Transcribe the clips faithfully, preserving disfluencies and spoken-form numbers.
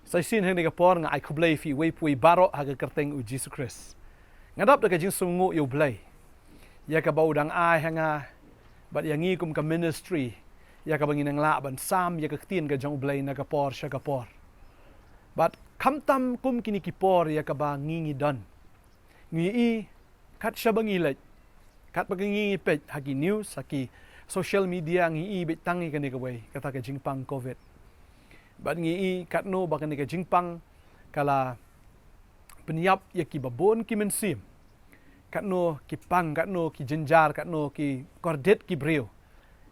Sa shisien ha kane ka por nga ai khublei ïa phi uwei pa uwei baroh ha ka kyrteng u Jisu Khrist. Nga dap da ka jingsngewnguh ïa u Blei ïa kaba u dang ai ha nga bad ïa ngi kum ka ministry, ïa kaba ngin nang lah ban sam ïa ka ktien ka jong u Blei na ka por sha ka por. Bad khamtam kum kine ki por ïa kaba ngi ngi don, ngi i kat shaba ngi leit, katba ngi ngi peit ha ki news, ha ki social media, ngi i beit tang ïa kane kawei, kata ka jingpang covid. Bad ngi i katno ba kane ka jingpang ka la pynïap ïa kiba bun ki mynsiem, katno ki pang, katno ki jynjar, katno ki kordit ki briew,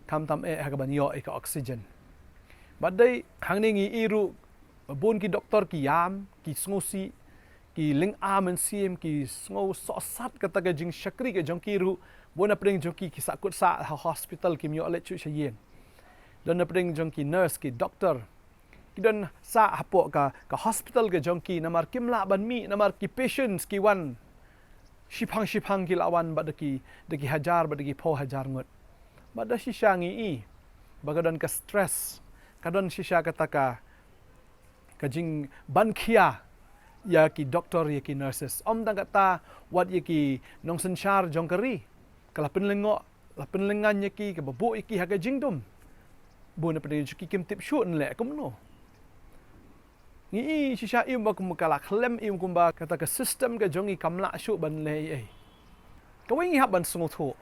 khamtam eh ha kaban ïoh ïa ka oxygen. Bad dei hangne ngi i ruh ba bun ki doktor ki ïam, ki sngewsih, ki lynga mynsiem, ki sngew sohsat kata ka jingshakri ka jong ki ruh. Bun na pdeng jong ki ki sahkut sah ha hospital, kim ïoh leit shuh sha ïing. Don na pdeng jong ki nurse, ki doktor, ki don sah hapoh ka, ka hospital ka jong ki, namar kim lah ban mih, namar ki patients ki wan shiphang shiphang, ki la wan bad da ki, da ki hajar bad da ki phew hajar ngut. Bad da shisha ngi i ba ka don ka stress, ka don shisha kata ka, ka jingbankhia ïa ki doktor, ïa ki nurses. Ym tang kata, wat ïa ki nongsynshar jong ka ri, ka la pynlyngngoh, la pynlyngngan ïa ki, kaba buh ïa ki ha ka jingdum. Bun na pdeng jong ki kim tip shuh ban leh kumno. Ngi i shisha im ba kum ka la khlem, im kumba kata ka system ka jong ngi kam lah shuh ban leh ei ei. Kawei ngi hap ban sngewthuh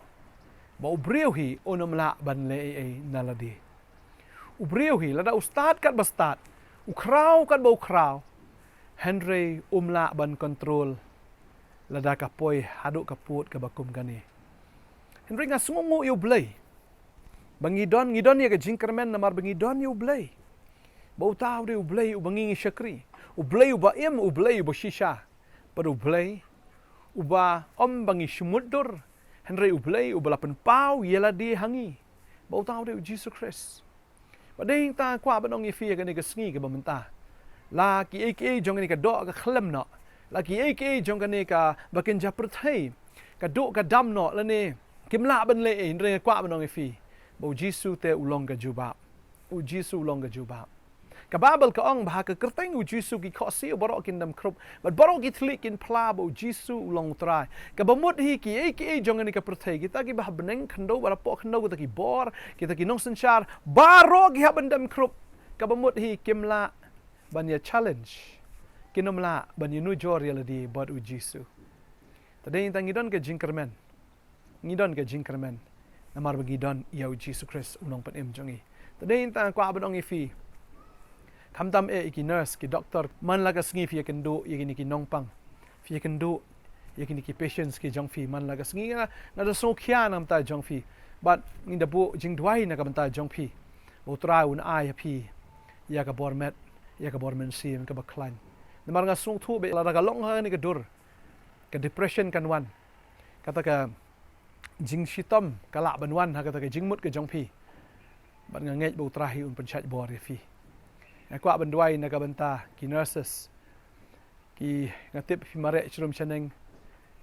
ba u briew hi un ym lah ban leh ei ei na lade. U briew hi lada u stad katba stad, u khraw katba u khraw, hynrei um lah ban control lada ka poi haduh ka pud kaba kum kane. Hynrei nga sngewnguh ïa u Blei ba ngi don, ngi don ïa ka jingkyrmen namar ba ngi don ïa u Blei. Ba uta u dei u Blei uba ngi ngi shakri, u Blei uba im, u Blei uba shisha. Bad u Blei uba ym ba ngi shu mutdur, hynrei u Blei uba la pynpaw ïa lade ha ngi. Ba uta u dei u Jisu Khrist. Bad dei tang kwah ban ong ïa phi ha kane ka sngi kaba mynta, la kiei kiei jong kane ka doh ka khlem noh, la kiei kiei jong kane kaba kynja pyrthei ka duh ka dam noh, lane kim lah ban leh ei, hynrei nga kwah ban ong ïa phi ba u Jisu te u long ka jubab. U Jisu u long ka jubab. Ka Baibl ka ong ba ha ka kyrteng u Jisu ki khohsiew baroh kin dem khrup, bad baroh ki thylliej kin phla ba u Jisu u long u Trai. Kaba mut hi kiei kiei jong kane ka pyrthei, kita kiba ha bneng khyndew bad hapoh khyndew, kita ki bor, kita ki nongsynshar, baroh ki hap ban dem khrup. Kaba mut hi kim lah ban ïa challenge, kin ym lah ban ïa nujor ïa lade bad u Jisu. Te dei tang ngi don ka jingkyrmen, ngi don ka jingkyrmen namar ba ngi don ïa u Jisu Khrist u nongpynim jong ngi. Te dei tang kwah ban ong ïa phi, khamtam eh ïa ki nurse, ki doktor, man la ka sngi phi ïakynduh ïa kine ki nongpang, phi ïakynduh ïa kine ki patients ki jong phi man la ka sngi. Nga, nga da sngewkhia na ka bynta jong phi. Bad ngi da buh jingduwai na ka bynta jong phi, ba u Trai un ai ïa phi ïa ka bor met, ïa ka bor mynsiem kaba khlaiñ. Namar nga sngewthuh ba lada ka long ha kane ka dur, ka depression kan wan, kata ka jingshitom ka lah ban wan ha kata ka jingmut ka jong phi. Bad nga ngeit ba u Trai hi un pynshait bor ïa phi. Nga kwah ban duwai na ka bynta ki nurses, ki, nga tip phi mareh sha rum shaneng,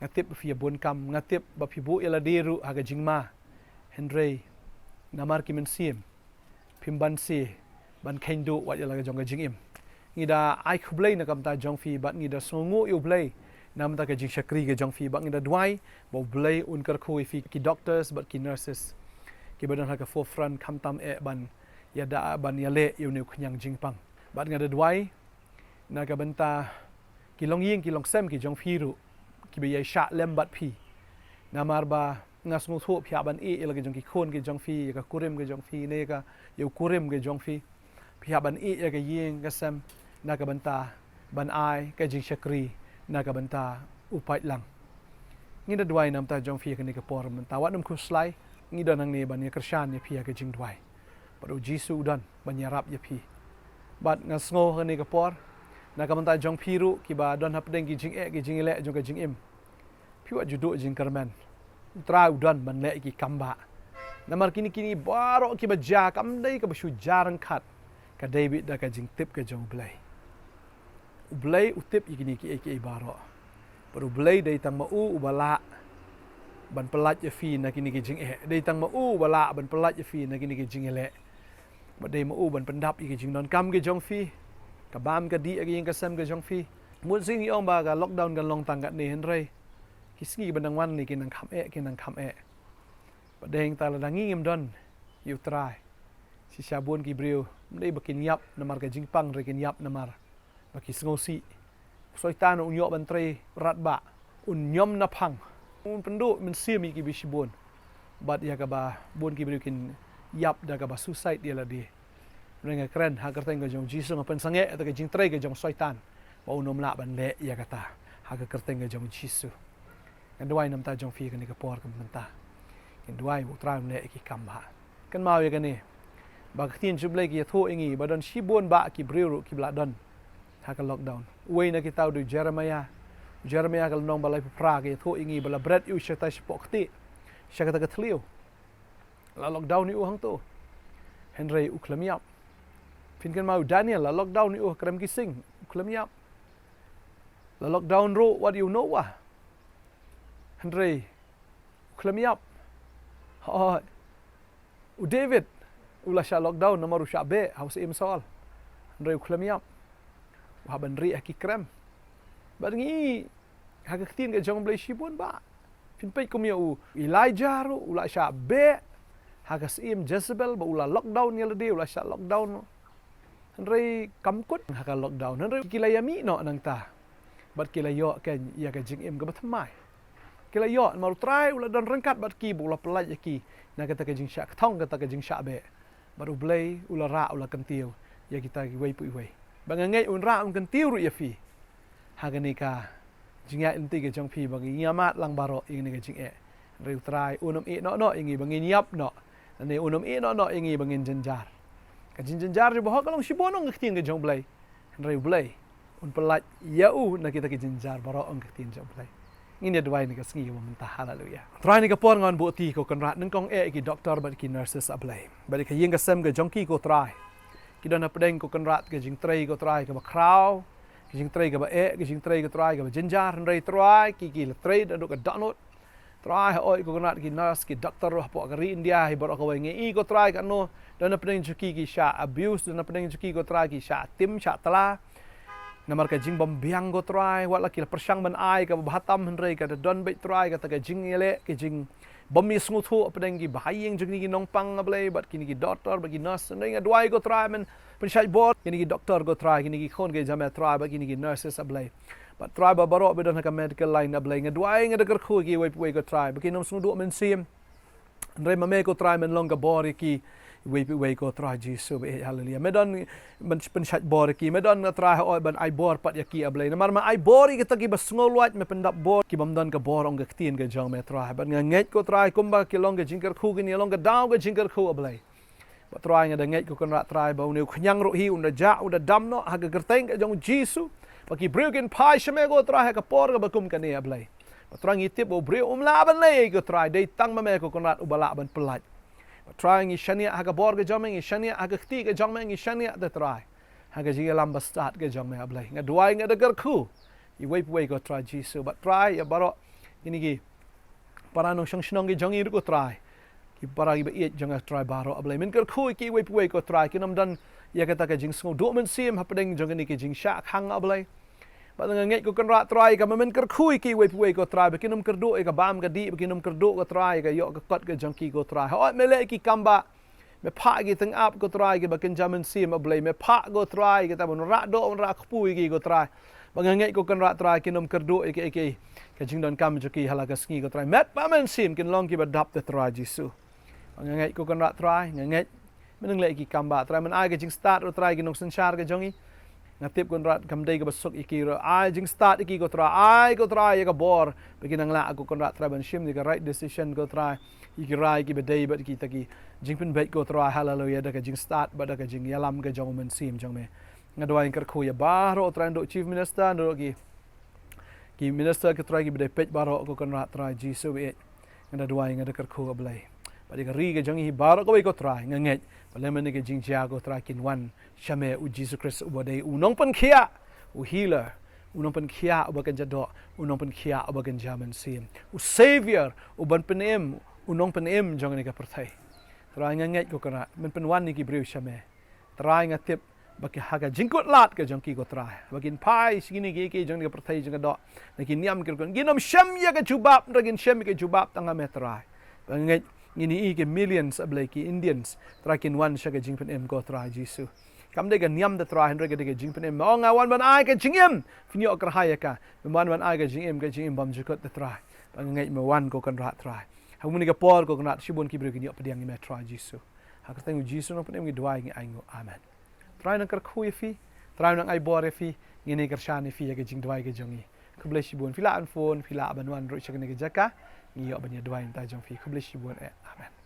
nga tip ba phi ïa bun kam, nga tip ba phi buh ïa lade ruh ha ka jingma. Hynrei namar ki mynsiem, phim banse ban kheiñ duh wat ïa la ka jong ka jingim. Ngi da ai khublei na ka bynta jong phi bad ngi da sngewnguh ïa u Blei na ka bynta ka jingshakri ka jong phi, bad ngi da duwai ba u Blei un kyrkhu ïa phi, ki doctors bad ki nurses kiba don ha ka forefront, khamtam eh ban ïada, ban ïaleh ïa une u khñiang jingpang. Bad nga da duwai na ka bynta ki longïing ki longsem ki jong phi ruh, kiba ïai shah lem bad phi. Namar ba nga sngewthuh phi hap ban ïeh ïa la ka jong ki khun ki jong phi, ïa ka kurim ki jong phi, ne ka, ïa u kurim ki jong phi. Phi hap ban ïeh ïa ka ïing ka sem na ka bynta ban ai ka jingshakri na ka bynta u paidlang. Ngi da duwai na ka bynta jong phi ha kane ka por mynta, wat nym khuslai, ngi don hangne ban ïa kyrshan ïa phi ha ka jingduwai. Bad u Jisu u don ban ïarap ïa phi. Bad nga sngew ha kane ka por, na ka bynta jong phi ruh kiba don hapdeng ki jingeh ki jingïaleh jong ka jingim, phi wat ju duh jingkyrmen. U Trai u don ban leh ïa ki kam ba. Namar kine, kine baroh kiba jia kam dei kaba shu jia ryngkat, ka dei beit da ka jingtip ka jong u Blei. U Blei u tip ïa kine kiei kiei baroh. Bad u Blei dei tang ma u uba lah ban pyllait ïa phi na kine ki jingeh. Dei tang ma u uba lah ban pyllait ïa phi na kine ki jingïaleh. Bad dei ma u ban pyndap ïa ki jingdonkam ki jong phi. Ka bam ka dih ka ïing ka sem ka jong phi. Bun sien ngi ong ba ka lockdown kan long tang katne, hynrei ki sngi ba nang wan ne ki nang kham eh, ki nang kham eh. Ba dei hangta lada ngi ngim don ïa U Trai, shisha bun ki briew ym dei ba kin ïap namar ka jingpang, hynrei kin ïap namar ba ki sngewsih. U Soitan un ïoh ban trei radbah, un ñiom naphang, un pynduh mynsiem ïa ki briew shibun. Bad ïa kaba bun ki briew kin ïap da kaba suicide ïa lade. Hynrei nga kren ha ka kyrteng ka jong U Jisu, nga pynsangeh ïa ka jingtrei ka jong u Soitan ba un ym lah ban leh ïa kata, ha ka kyrteng ka jong U Jisu. Ngan duwai namar jong phi kane ka por ka mynta. Ngan duwai ba U Trai un leh ïa ki kam ba. Kynmaw ïa kane, ba ka ktien jong U Blei ka ïathuh ïa ngi ba don shibun bah ki briew ruh kiba la don ha ka lockdown. Uwei na kita u dei u Jeremiah. U Jeremiah ka lynnong ba laiphew phra ka ïathuh ïa ngi ba la bret ïa u shatai shapoh ktieh, sha kata ka thliew. La lockdown ïa u hangto, hynrei u khlem ïap. Phin kynmaw u Daniel, la lockdown ïa u ha krem ki sing, u khlem ïap. La lockdown ruh wat ïa u Noah, hynrei u khlem ïap. Hooid. U David, u la shah lockdown namar u shah beh ha u Syiem Saul, hynrei u khlem ïap. U hap ban rieh ha ki krem. Bad ngi, ha ka ktien ka jong U Blei shibun bah. Phin peit kum ïa u Elijah ruh, u la shah beh ha ka Syiem Jezebel, ba u la lockdown ïa lade, u la shah lockdown. Hynrei kam kut ha ka lockdown, hynrei ki la ïamih noh nangta. Bad ki la ïoh kein ïa ka jingim kaba thymmai. Ki la ïoh namar U Trai u la don ryngkat bad ki, ba u la pyllait ïa ki na kata ka jingshah kthong, kata ka jingshah beh. Bad U Blei u la rah, u la kyntiew ïa kita kiwei pa iwei. Ba nga ngeit un rah, un kyntiew ruh ïa phi ha kane ka jingïaid lynti ka jong phi, ba ngin ïa mad lang baroh ïa kane ka jingeh. Hynrei U Trai un ym ïeh noh noh ïa ngi ba ngin ïap noh, lane un ym ïeh noh noh ïa ngi ba ngin jynjar. Ka jingjynjar jong baroh ka long shibun ong ka ktien ka jong U Blei. Hynrei U Blei un pyllait ïa u na kita ki jynjar baroh ong ka ktien jong U Blei. Ngin ïa duwai ha kane ka sngi kaba mynta. Haleluya. Trai, ha kane ka por nga wan buh kti ko Kynrad, nyngkong eh ïa ki doktor bad ki nurses, A Blei, bad ïa ka ïing ka sem ka jong ki ko Trai. Ki don hapdeng ko Kynrad ka jingtrei ko Trai kaba khraw, ka jingtrei kaba eh, ka jingtrei ko Trai kaba jynjar, hynrei Trai ki, ki la trei naduh ka dohnud. Trai, hooid ko Kynrad, ki nurse, ki doktor ruh hapoh ka ri India hi baroh kawei, ngi i ko Trai katno don hapdeng jong ki ki shah abuse, don hapdeng jong ki ko Trai ki shah tim shah tla. Namar ka jingbymbiang ko Trai, wat la ki la pyrshang ban ai kaba bha tam, hynrei ka da don beit Trai kata ka jingïaleh, ka jingbym ïasngewthuh hapdeng ki bahaïing jong kine ki nongpang, A Blei, bad kine ki doktor bad ki nurse. Hynrei nga duwai ko Trai men pynshait bor kine ki doktor ko Trai, kine ki khun ki jam, A Trai, bad kine ki nurses, A Blei. Bad Trai, ba baroh ba don ha ka medical line, A Blei, nga duwai, nga da kyrkhu ïa kiwei pa iwei ko Trai ba kin ym sngewduh mynsiem. Hynrei ma me ko Trai men long ka bor ïa ki, iwei pa iwei ko Trai Jisu ba ïeit. Haleluya. Me don ban pynshait bor ïa ki, me don ko Trai, hooid, ban ai bor pat ïa ki, A Blei. Namar me ai bor ïa kita kiba sngewlwait, me pyndap bor ki bym don ka bor ong ka ktien ka jong me Trai. Bad nga ngeit ko Trai kumba ki long ka jingkyrkhu, kine long ka daw ka jingkyrkhu, A Blei. Bad Trai, nga da ngeit ko Kynrad Trai ba une u khñiang ruh hi un da jah, un da dam noh ha ka kyrteng ka jong U Jisu. Ba ki briew kin phai sha me ko Trai ha ka por kaba kum kane, A Blei. Bad Trai, ngi tip ba u briew um lah ban leh ei ko Trai, dei tang ma me ko Kynrad uba lah ban pyllait. Bad Trai, ngi shaniah ha ka bor ka jong me, ngi shaniah ha ka kti ka jong me, ngi shaniah, te Trai, ha ka jingïalam bastad ka jong me, A Blei. Nga duwai, nga da kyrkhu ïa iwei pa iwei ko Trai Jisu. Bad Trai, ïa baroh kine ki para nongshong shnong ki jong ngi ruh ko Trai, ki para kiba ïeit jong nga Trai baroh, A Blei, men kyrkhu ïa kiwei pa iwei ko Trai, kin ym don ïa kata ka jingsngewduh mynsiem hapdeng jong kane ka jingshah khang, A Blei. Bad nga ngeit ko Kynrad Trai, kumba men kyrkhu ïa kiwei pa iwei ko Trai, ba kin ym kyrduh ïa ka bam ka dih, ba kin ym kyrduh ko Trai ïa ka ïoh ka kot ka jong ki ko Trai. Hooid, me leh ïa ki kam ba, me phah ïa ki tyngab ko Trai kiba kynja mynsiem, A Blei, me phah ko Trai kita ban rah doh, ban rah kpu ïa ki ko Trai. Ba nga ngeit ko Kynrad Trai, kin ym kyrduh ïa ki, ïa ki, ka jingdonkam jong ki ha la ka sngi ko Trai. Met bad mynsiem kin long kiba dap, te Trai Jisu. Ba nga ngeit ko Kynrad Trai, nga ngeit men nang leh ïa ki kam ba Trai, men ai ka jingstad ruh Trai ki nongsynshar ka jong ngi. Nga tip Kynrad kam dei kaba suk ïa ki ruh, ai jingstad ïa ki ko Trai, ai ko Trai ïa ka bor ba kin nang lah ko Kynrad Trai ban shim ïa ka right decision ko Trai, ïa ki rai kiba dei bad kita ki jingpynbeit ko Trai, haleluya, da ka jingstad bad da ka jingïalam ka jong u Mynsiem jong me. Nga duwai, nga kyrkhu ïa baroh Trai, naduh Chief Minister, naduh ki, ki minister ko Trai, kiba dei peit baroh ko Kynrad Trai Jisu ba ïeit. Nga da duwai, nga da kyrkhu, A Blei. Bad ïa ka ri ka jong ngi hi baroh kawei ko Trai, nga ngeit ba lymne ka jingjia ko Trai kin wan sha me, U Jisu Khrist uba dei u nongpynkhiah, u healer, u nongpynkhiah uba kynja doh, u nongpynkhiah uba kynja mynsiem, u Savior, u ban pynim, u nongpynim jong kane ka pyrthei. Trai, nga ngeit ko Kynrad, men pynwan ïa ki briew sha me. Trai, nga tip ba ki ha ka jingkut lad ka jong ki ko Trai, ba kin phai sha kine ki, ki jong ka pyrthei jong ka doh, na ki niam ki rukom, ngin ym shem ïa ka jubab, hynrei ngin shem ïa ka jubab tang ha me Trai. Ba ngeit ngin ïohi ki millions, A Blei, ki indians Trai, kin wan sha ka jingpynim ko Trai Jisu. Kam dei ka niam da Trai, hynrei ka dei ka jingpynim. Me ong nga wan ban ai ka jingim, phin ïoh kyrhai ïa ka. Me wan ban ai ka jingim, ka jingim bymjukut da Trai. Ba ngeit me wan ko Kynrad Trai. Ha kane ka por ko Kynrad, shibun ki briew kin ïoh pdiang ïa me Trai Jisu. Ha ka kyrteng u Jisu nongpynim ngi duwai ngi ainguh. Amen. Trai nang kyrkhu ïa phi, Trai nang ai bor ïa phi, ngin ïa kyrshan ïa phi ïa ka jingduwai ka jong ngi. Khublei shibun, phi lah ban phone, phi lah ban wan ruh sha kane ka jaka, ngi ïoh ban ïa duwai na ka bynta jong phi. Khublei shibun eh. Amen.